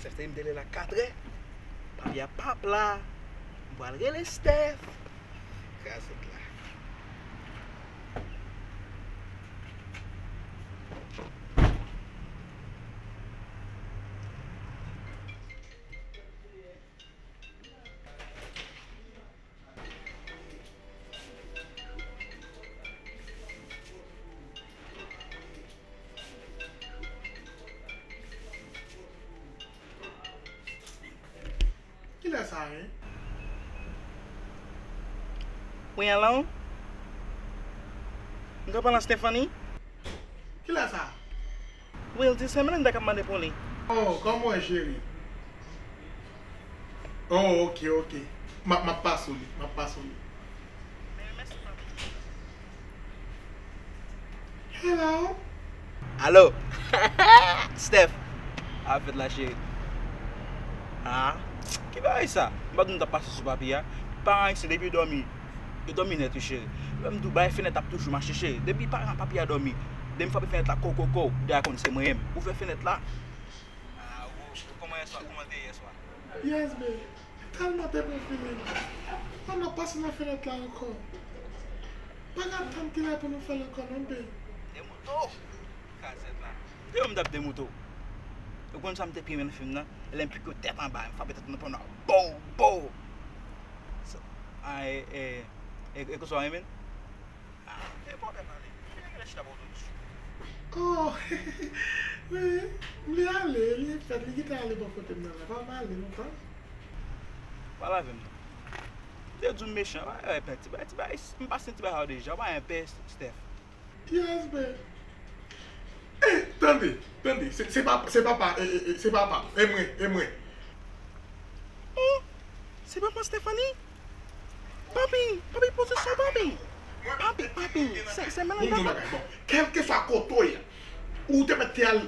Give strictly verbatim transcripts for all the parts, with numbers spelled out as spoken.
Steph te di m te rele l a katrè. Papi a p ap la. M pral rele Steph. Krazèt la. Kilè sa ye? Wi, alo? M ka pale a Stephanie? Kilè sa? Wi, l di se Melinda k ap mande pou li. Oh, kòman w ye, cheri? Oh, ok, ok. M ap, m ap pase w li, m ap pase w li. Hello? Alo? Steph? Sa ap fèt la, cheri? Ah, ki bagay sa? M pa t di w m t ap pase sou papi a. Paran isit, depi yo dòmi, yo dòmi nèt, wi, cheri. Lè m di w, bay fenèt ap toujou mache, cheri. Depi paran papi a dòmi, depi m frape fenèt la, ko, ko, ko, w deja konn se mwen menm. Ouvè fenèt la. Ah, ou, ou kòman yèswa? Kòman te ye yèswa? Yes, babe. Tèlman te bon feeling. An n ap pase nan fenèt la ankò. Pa ka tann kilè pou nou fè l ankò non, babe. Demouto! Kazèt la. Depi m t ap demouto. Ou konn sa m te pi renmen nan fim nan? Lè m pike tèt anba, m frape tèt nan pònò. Bow! Bow! Sa, a, e, e, e, e konsa w renmen l? Ah, gen pwoblèm nan li. Gen lè chita bò w tout. Oh, wi, m vle ale, li fèt, li gentan ale bò kote m nan la. Pa m ale lontan. Pale avè m non. M te di w m mechan, pa yon pè, ti bay, ti bay, m pa santi bay sa deja, pa yon pè, Steph. Yes, babe. Ey, tande, tande, se, se pa, se papa, e, e, e, se papa, e mwen, e mwen. Oh, se papa Stephanie? Papi, papi, pozisyon papi. Papi, papi, se, se Melinda. Bon, bon, bagay, bon. Kèlkeswa kote w ye, ou te mèt te al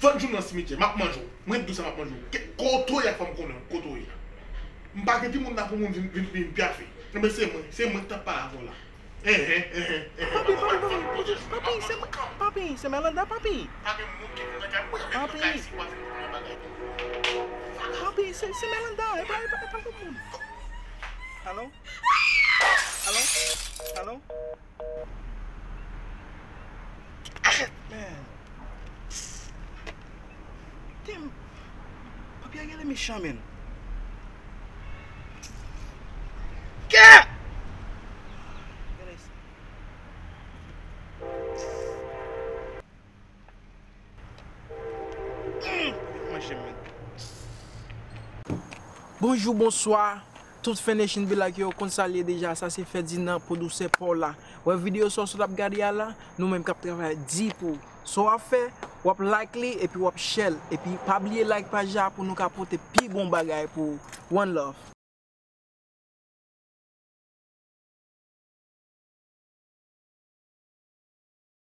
vann jounal nan simityè, m ap manje w. Mwen di w sa, m ap manje w. Ke-, kote w ye, fò m konnen kote w ye. M pa gen timoun la pou moun vin, vin, vin pyafe. Enben, se mwen, se mwen k t ap pale avè w la. Enhen, enhen, enhen. Papi, papi, papi, papi, papi, se mwen, papi, se Melinda, papi. Pa gen moun ki vin nan kay mwen, papi, nan kay si w ap vin pou mwen bagay. Papi, se, se Melinda, e pa, e pa, e pa lòt moun. Alo? Alo? Alo? Arrête, man. Damn. Papi a genlè mechan, man. Gè! Gade sa. Mm, manje m, man. Bonjou, bonswa. Tout Fè Nation be like yo, konn sa l ye deja, sa se Ferdinand, pwodisè pa w la. Wè videyo sa w sot ap gade a la, nou menm k ap travay di pou w. Sa w ap fè, w ap like li, epi w ap share l. Epi pa bliye like paj la pou nou ka pote pi bon bagay pou ou. One love.